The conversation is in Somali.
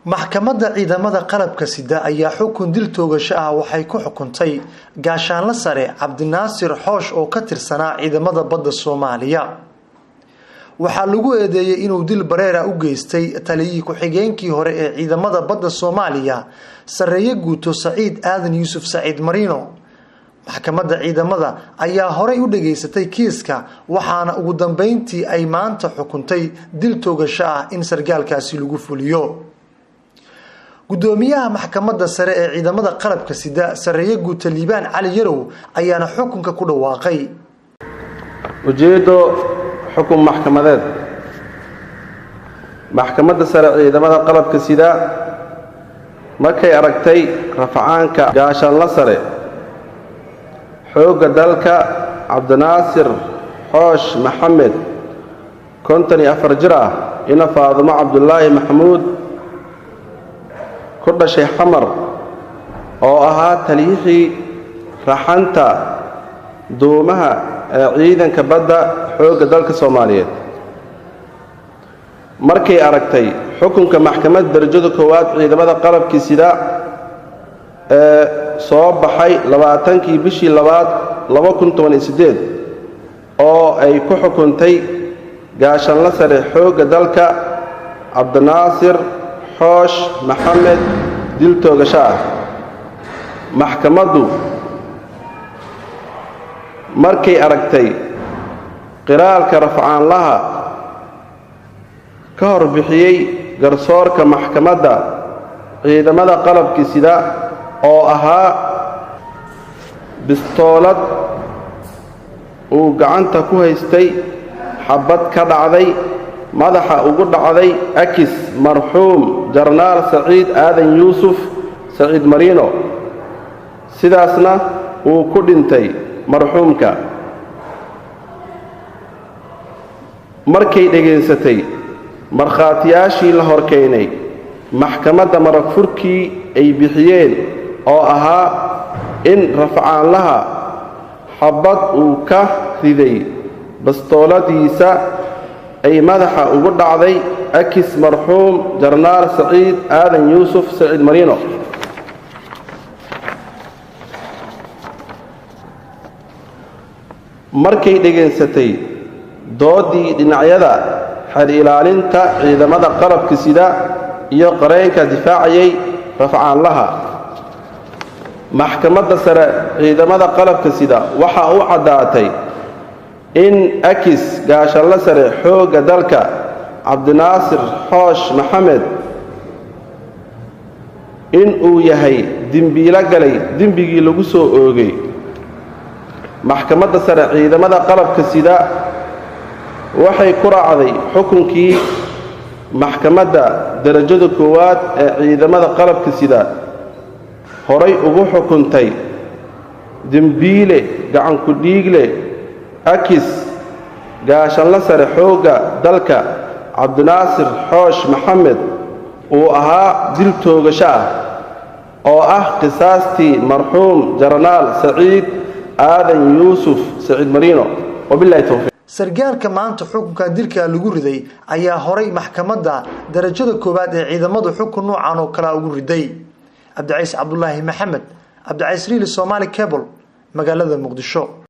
Maxkamadda ciidamada qalabka sida ayaa xukun dil toogasho ah waxay ku xukuntay gaashaanle sare Cabdinaasir Xoosh oo ka tirsanaa ciidamada badda Soomaaliya. Waxaa lagu eedeeyay inuu dil bareera u geystay taliyihii ku-xigeenkii hore ee ciidamada badda Soomaaliya, sarreeye guuto Saciid Aadan Yuusuf Saciid Marino. Maxkamadda ciidamada ayaa horay u dhageysatay kiiska, waxaana ugu dambeyntii ay maanta xukuntay dil toogasho ah in sargaalkaasi lagu fuliyo. Gudoomiyaha maxkamadda sare ee ciidamada qalabka sida, sarreeye guuta Liibaan Cali Yarow, ayaana xukunka ku dhawaaqay. Ujeeddo xukun maxkamadeed. Maxkamadda sare ciidamada qalabka sida markay aragtay rafcaanka gaashaanla sare xoogga dalka Cabdinaasir Xoosh Maxamed, 54 jir ah, ina Faadumo Cabdulaahi Maxamuud, ku dhashay Xamar, oo ahaa taliyihii raxanta duumaha ee ciidanka badda xoogga dalka Soomaaliyeed. Markay aragtay xukunka maxkamadda darajada koowaad ciidamada qalabkii sida ee soo baxay 20-kii bishii labaad 2018 oo ay ku xukuntay gaashaanla sare xoogga dalka Cabdinaasir Xoosh Maxamed dil toogasho ah. Maxkamaddu markay aragtay qiraalka rafcaanlaha ka hor bixiyey garsoorka maxkamadda ciidamada qalabkii sida oo ahaa bistoolad uu gacanta ku haystay xabad ka dhacday madaxa ugu dhacday akis marxuum Jarnaal Saciid Aadan Yuusuf Saciid Marino, sidaasna uu ku dhintay marxuumka. Markay dhegaysatay markhaatiyaashii la hor keenay maxkamadda marag furkii ay bixiyeen oo ahaa in rafcaanlaha xabad uu ka riday bastooladiisa ay madaxa ugu dhacday akis marxuum Jarnaal Saciid Aadan Yuusuf Saciid Marino. Markay dhegaysatay doodii dhinacyada xeer ilaalinta ciidamada qalabka sida iyo qareenka difaacayay rafcaanlaha, maxkamadda sare ciidamada qalabka sida waxaa u caddaatay in akis gaashaanla sare xoogga dalka Cabdinaasir Xoosh Maxamed in uu yahay dembiilo galay dembigii lagu soo oogay. Maxkamadda sare ciidamada qalabka sida waxay ku raacday xukunkii maxkamadda darajada koowaad ee ciidamada qalabka sida horay ugu xukuntay dembiile gacanku dhiigle akis gaashaanla sare xoogga dalka Cabdinaasir Xoosh Maxamed uu ahaa dil toogasho ah oo ah qisaastii marxuum Jarnaal Saciid Aadan Yuusuf Saciid Marino. Wabilahi towfiiq. Sargaalka maanta xukunka dilka lagu riday ayaa horay maxkamadda darajada koowaad ee ciidamadu xukun noocan oo kalea ugu riday. Cabdicays Cabdulaahi Maxamed, Cabdicays Riili, Somaali Cable, magaalada Muqdisho.